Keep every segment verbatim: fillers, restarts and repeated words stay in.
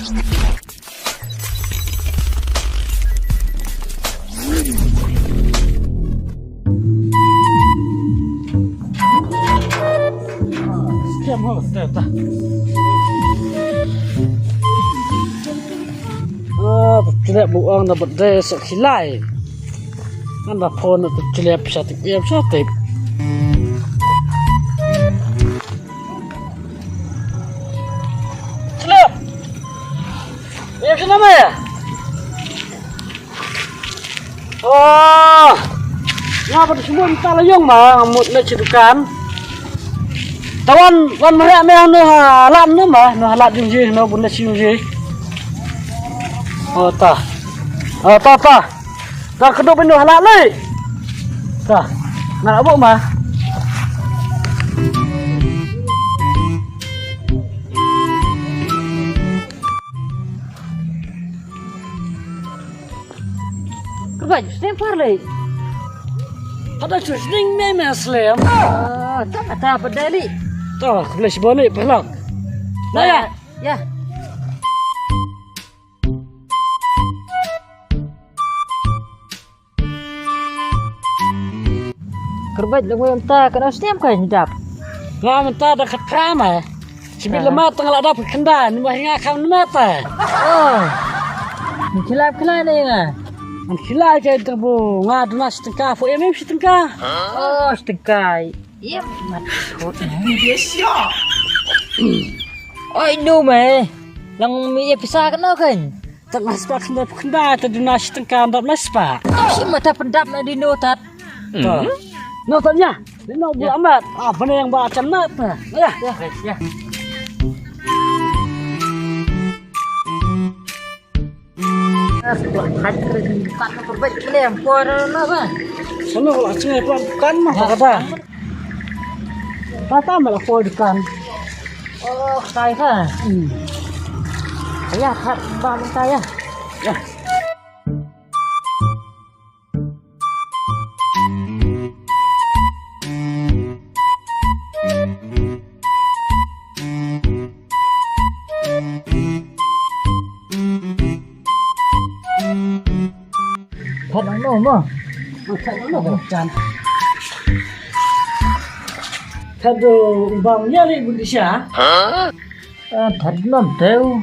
Ah, tu chlep bu ong na birthday sa khilai. Ngan da phone tu chlep sa tip, ïa sa tip. Chlep. Ïa sa nama ïa? Oh. Nga pat shu mut mynta la ïong ma, nga mut leit sha dukan. Ta wan, wan mareh me hano ha lad no ma, no ha lad jong ji, no bun leit sha jong ji. Oh ta. Oh ta ta. Ta kdup ino ha lad lei. Ta. Nga la buh ma. Kyrpad, snem par lei. Hada shu sning me me slem. Ah, ta kata pa dali. Ta, khublei shibun ni, paralok. Na ïa. Ïa. Kyrpad, leng mynta katno snem ka ngi dap? Nga mynta da khatphra ma. Shibit lama tang la dap ka khyndai, ni ma hi nga kham nmet ta. Oh. Ni khilai khilai ni nga. Ni khilai ka interview nga duna shi tyngka, fu em em shi tyngka. Oh, shi tyngka. Em mat. Oi nu mai. Lang mi ïa pisa katno kan? Tang na spah khyndai phew khyndai, ta duna shi tyngka, dap na spah. Shi mata pyndap na dino tat. Ta. No tanya. Dino bu amat. Ah, bane yang ba chan mat. Ya. Ya. Ya. Sano la chingai pla dukan ma kata. Pata ma la poi dukan. Oh, kai ka. Hmm. Ya, khat ba mynta ya. Ya. Thad nang no mo. Thad nang no mo. Chan. Thad do bang ya le bun sha. Ah, thad nam teu.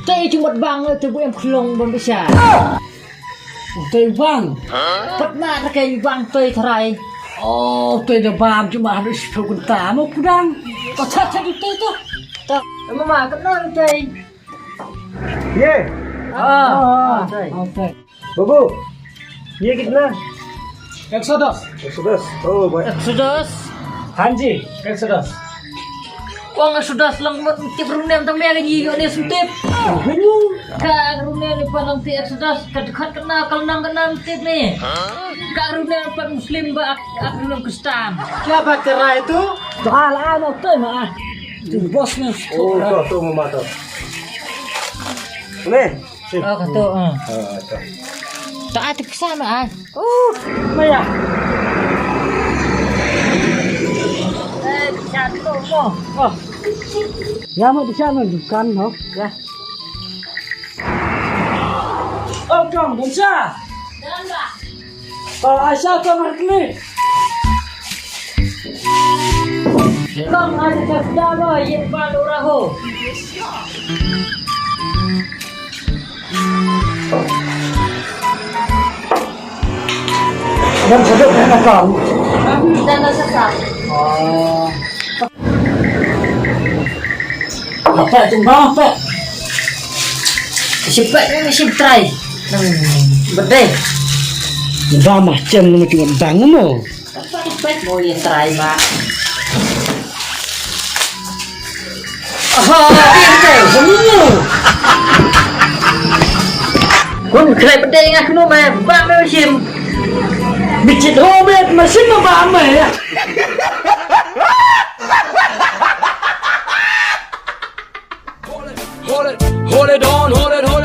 Tei chu mat bang te bu em khlong bang sha. Tei bang. Pat na ta kai bang tei trai. Oh, tei da bang chu ma hadu shu kun ta mo kudang. Ko thad thad tei to. Ta mama ka na tei. ये। हाँ, हाँ, हाँ, सही। बाबू, ये कितना? एक सौ दस। एक सौ दस। ओ भाई। एक सौ दस। हाँ जी। एक सौ दस। Wang ek shu das lang mat tip rune tang me ka nyi yo ne shu tip. Ka rune ne pa lang tip ek shu das ka dkhat ka na ka nang ka nang tip ne. Ka rune pa Muslim ba ak, ak rune Kristan. क्या बात कर रहा है तू? Dah lah ana tu mah. Tu bos ni. Oh, tu tu mama tu. Ni. Oh, ka tu. Ah, tu. Tak ada kesan ah. Oh, maya. Eh, jatuh mo. Oh. Ya mo di sana dukan ho. Ya. Oh, kong, Bonsa. Dalam ba. Oh, Aisha, kong harkni. Kong ada kerja ba, ye ba lura ho. Dan sedap dengan kau. Dan rasa. Oh. Apa tu bang apa? Sipat ni sip try. Bedai. Bang macam ni cuma bang mo. Apa tu pet mo ye try ba. Aha, ente, semua. Kun khlai bedai ngah kenu mai, ba mai sim. Bichit ho mai, masin ma ba mai ya. Hold it, hold it on, hold it on.